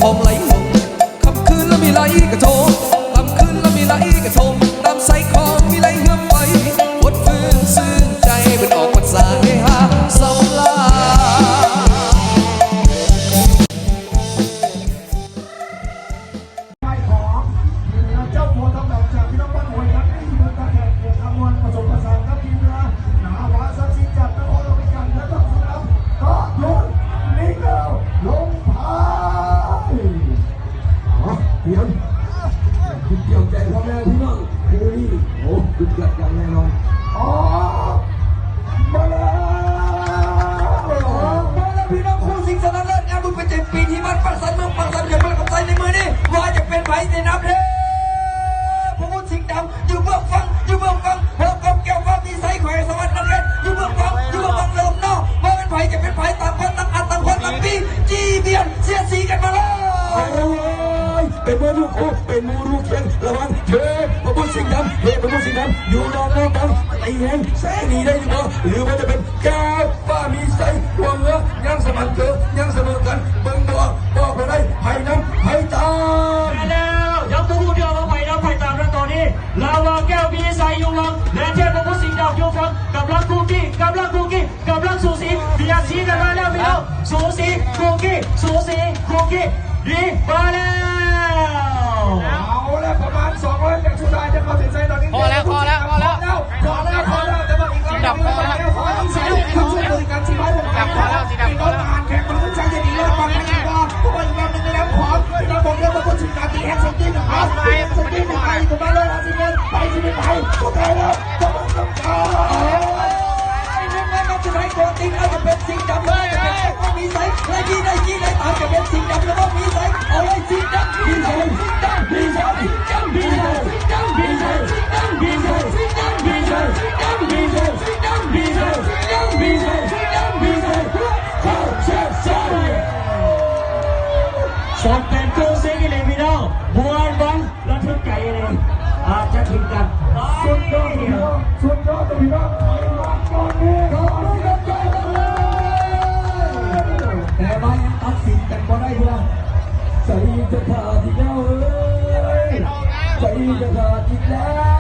ຫອມໄຫຼລົງ ຄ່ຳຄືນລະມີໄຫຼກະທົງ ຄ່ຳຄືນລະມີໄຫຼກະທົງ ນ້ຳໃສຂອງມີໄຫຼເຮືອໄປ ຫົດຟື້ນຊື່ນໃຈ ເປັນອອກພັນສາເຮຮາສ່ອງລາ. ໄມ້ຂອງເຈົ້າໂພທຳດອກຈາກພີ່ນ້ອງບ້ານຫ້ວຍຄັນ ທີ່ເພິ່ນກະແຂ່ງເຂດອາມ່ວນ ປະສົມປະສານກັບທີມເຮືອ ນາວາສັກສີຈາກນະຄອນຫຼວງວຽງຈັນ ແລະ ຕ້ອງສະໜັບ ກະລຸນ ມິເກວ ລົງພາຍ. ອໍ ຕຽມ ຕຽມໃຈພໍ່ແມ່ພີ່ນ້ອງ ຄືນີ້ ໂອ້ ສຸດຍອດຢ່າງແນ່ນອນ. ອໍ ມາແລ້ວ ມາແລ້ວ ພີ່ນ້ອງ ຄູ່ຊິງຊະນະເລີດງານບຸນປະຈຳປີທີ່ບ້ານປາກຊັນ ເມືອງປາກຊັນ ແຂວງປະເທດໄທ ໃນມື້ນີ້ ວ່າຈະເປັນໃຜໄດ້ນຳເດ້ ພະບຸດສິງດຳ ຢູ່ເບື້ອງຝັ່ງ ຢູ່ເບື້ອງຝັ່ງ ໂພກອມແກ້ວຟ້າມີໄຊ ແຂວງສະຫວັນນະເຂດ ຢູ່ເບື້ອງຝັ່ງ ຢູ່ເບື້ອງຝັ່ງເລີ່ມເນາະ ວ່າແມ່ນໃຜຈະເປັນໃຜ ຕ່າງຄົນຕ່າງອັດ ຕ່າງຄົນຕ່າງປີ ຈີ່ບຽນ ສຽດສີກັນມາເລີຍ. ໂອ້ຍ ເປັນໝູ່ລູກຄູ່ ເປັນໝູ່ລູກຄຽງ ລະວັງເທບພະບຸດສິງດຳ ເທບພະບຸດສິງດຳ ຢູ່ນອກນອກກັນ ຕີແຮງແຊງໜີໄດ້ຢູ່ບໍ່ ຫຼືວ່າຈະເປັນ ແກ້ວຟ້າມີໄຊ ຫົວເຮືອຍັງສະໝັນເກີ ຍັງສະເໝີກັນ ເບິ່ງບໍ່ອອກ ບອກບໍ່ໄດ້ ໃຜນຳໃຜຕາມ. ແລ້ວ ຍັງບໍ່ຮູ້ເທື່ອວ່າໃຜນຳໃຜຕາມ ແລະ ຕອນນີ້ ລາວາແກ້ວມີໄຊຢູ່ເທິງ ແລະ ເທບພະບຸດສິງດຳຢູ່ເທິງ ກຳລັງຄູ່ກີ້ ກຳລັງຄູ່ກີ້ ກຳລັງສູສີ ສຽດສີກັນມາແລ້ວພີ່ນ້ອງ ສູສີຄູ່ກີ້ ສູສີຄູ່ກີ້ ດີ ມາແລ້ວ. ເອົາລະ ປະມານສອງຮ້ອຍແມັດສຸດທ້າຍຈະເຂົ້າເສັ້ນໄຊຕອນນີ້ ພໍແລ້ວ ພໍແລ້ວ ພໍແລ້ວ ພໍແລ້ວ ພໍແລ້ວ ແຕ່ວ່າອີກລຳໜຶ່ງ ພະບຸດສິງດຳ ຄືຊິໄປຫາແຂກ ພະບຸດສິງດຳ ເພາະວ່າອີກລຳໜຶ່ງໃນນາມຂອງ ພະບຸດສິງດຳ ຕີແຮງສອງຕີໜຶ່ງມາ ສອງຕີໜຶ່ງມາ ອີກປະມານຮ້ອຍຫ້າສິບແມັດ ໄປຊິເປັນໃຜ ສຸດທ້າຍແລ້ວ ຈະເບິ່ງນຳກັນ. ໂອ້ຍ ໜຶ່ງໃນນັດສຸດທ້າຍ ຕົວຈິງອາດຈະເປັນສິງດຳ ຫຼືວ່າຈະເປັນເທບພະບຸດສິງດຳ ແລະ ຈີ່ໄດ້ ຈີ່ໄດ້ ອາດຈະເປັນສິງດຳ ຫຼືວ່າມີໄຊ ເອົາເລີຍ ສິງດຳ ມີໄຊ ສິງດຳ ມີໄຊ ສິງດຳ ມີໄຊ ສິງດຳ ມີໄຊ ສິງດຳ ມີໄຊ ສິງດຳ ມີໄຊ ສິງດຳ ມີໄຊ ສິງດຳ ມີໄຊ ສິງດຳ ມີໄຊ ສິງດຳ ມີໄຊ ເຂົ້າເສັ້ນໄຊ. ສອງແປດເກົ້າເຊກອີ່ຫຼີພີ່ນ້ອງ ມ່ວນບັງ ລະທຶກໃຈເລີຍ ອາດຈະຖືກກັນ ສຸດຍອດ ສຸດຍອດ ພີ່ນ້ອງ ໄປມາກ່ອນນີ້ ຕອບມືກັນກ່ອນເລີຍ ແຕ່ວ່າຍັງຕັດສິນກັນບໍ່ໄດ້ເທື່ອ ໃຈຈະຂາດອີກແລ້ວເອີຍ ໃຈຈະຂາດອີກແລ້ວ.